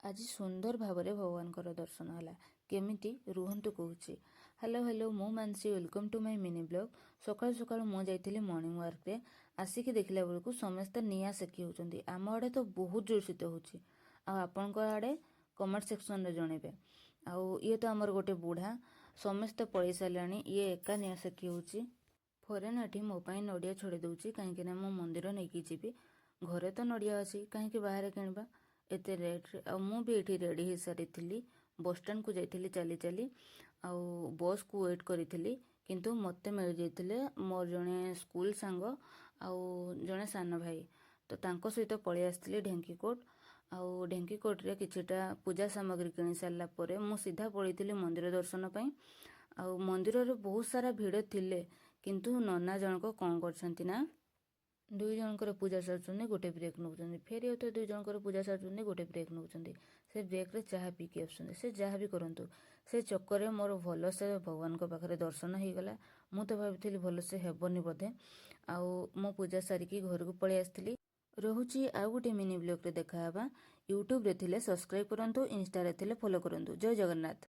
ଆଜି ସୁନ୍ଦର ଭାବରେ ଭଗବାନଙ୍କର ଦର୍ଶନ ହେଲା। କେମିତି, ରୁହନ୍ତୁ କହୁଛି। ହ୍ୟାଲୋ ହ୍ୟାଲୋ, ମୁଁ Manasi. Welcome to my mini vlog. ସକାଳୁ ସକାଳୁ ମୁଁ ଯାଇଥିଲି ମର୍ଣ୍ଣିଂ ୱାର୍କରେ। ଆସିକି ଦେଖିଲା ବେଳକୁ ସମସ୍ତେ ନିଆଁ ସେକି ହେଉଛନ୍ତି। ଆମ ଆଡ଼େ ତ ବହୁତ ଜୋର ଶୀତ ହେଉଛି। ଆଉ ଆପଣଙ୍କ ଆଡ଼େ କମେଣ୍ଟ ସେକ୍ସନରେ ଜଣେଇବେ। ଆଉ ଇଏ ତ ଆମର ଗୋଟେ ବୁଢ଼ା। ସମସ୍ତେ ପଳେଇ ସାରିଲାଣି, ଇଏ ଏକା ନିଆଁ ସେକି ହେଉଛି। ଫରେନ୍ ଏଠି ମୋ ପାଇଁ ନଡ଼ିଆ ଛଡ଼େଇ ଦେଉଛି, କାହିଁକିନା ମୁଁ ମନ୍ଦିର ନେଇକି ଯିବି। ଘରେ ତ ନଡ଼ିଆ ଅଛି, କାହିଁକି ବାହାରେ କିଣିବା ଏତେ ରେଟ୍ରେ? ଆଉ ମୁଁ ବି ଏଠି ରେଡ଼ି ହେଇସାରିଥିଲି। ବସଷ୍ଟାଣ୍ଡକୁ ଯାଇଥିଲି ଚାଲି ଚାଲି ଆଉ ବସ୍କୁ ୱେଟ୍ କରିଥିଲି। କିନ୍ତୁ ମୋତେ ମିଳିଯାଇଥିଲେ ମୋର ଜଣେ ସ୍କୁଲ ସାଙ୍ଗ ଆଉ ଜଣେ ସାନ ଭାଇ। ତ ତାଙ୍କ ସହିତ ପଳେଇ ଆସିଥିଲି ଢେଙ୍କିକୋଟ। ଆଉ ଢେଙ୍କିକୋଟରେ କିଛିଟା ପୂଜା ସାମଗ୍ରୀ କିଣି ସାରିଲା ପରେ ମୁଁ ସିଧା ପଳେଇଥିଲି ମନ୍ଦିର ଦର୍ଶନ ପାଇଁ। ଆଉ ମନ୍ଦିରରେ ବହୁତ ସାରା ଭିଡ଼ ଥିଲେ, କିନ୍ତୁ ନନା ଜଣକ କ'ଣ କରିଛନ୍ତି ନା, ଦୁଇ ଜଣଙ୍କର ପୂଜା ସାରୁଛନ୍ତି, ଗୋଟେ ବ୍ରେକ୍ ନେଉଛନ୍ତି। ଫେରି ଆଉ ଦୁଇ ଜଣଙ୍କର ପୂଜା ସାରୁଛନ୍ତି, ଗୋଟେ ବ୍ରେକ୍ ନେଉଛନ୍ତି। ସେ ବ୍ରେକ୍ରେ ଚାହା ପିଇକି ଆସୁଛନ୍ତି। ସେ ଯାହା ବି କରନ୍ତୁ, ସେ ଚକରରେ ମୋର ଭଲସେ ଭଗବାନଙ୍କ ପାଖରେ ଦର୍ଶନ ହେଇଗଲା। ମୁଁ ତ ଭାବିଥିଲି ଭଲସେ ହେବନି ବୋଧେ। ଆଉ ମୁଁ ପୂଜା ସାରିକି ଘରକୁ ପଳେଇ ଆସିଥିଲି। ରହୁଛି, ଆଉ ଗୋଟେ ମିନି ବ୍ଲଗ୍ରେ ଦେଖାହେବା। ୟୁଟ୍ୟୁବରେ ଥିଲେ ସବସ୍କ୍ରାଇବ୍ କରନ୍ତୁ, ଇନଷ୍ଟାରେ ଥିଲେ ଫଲୋ କରନ୍ତୁ। ଜୟ ଜଗନ୍ନାଥ।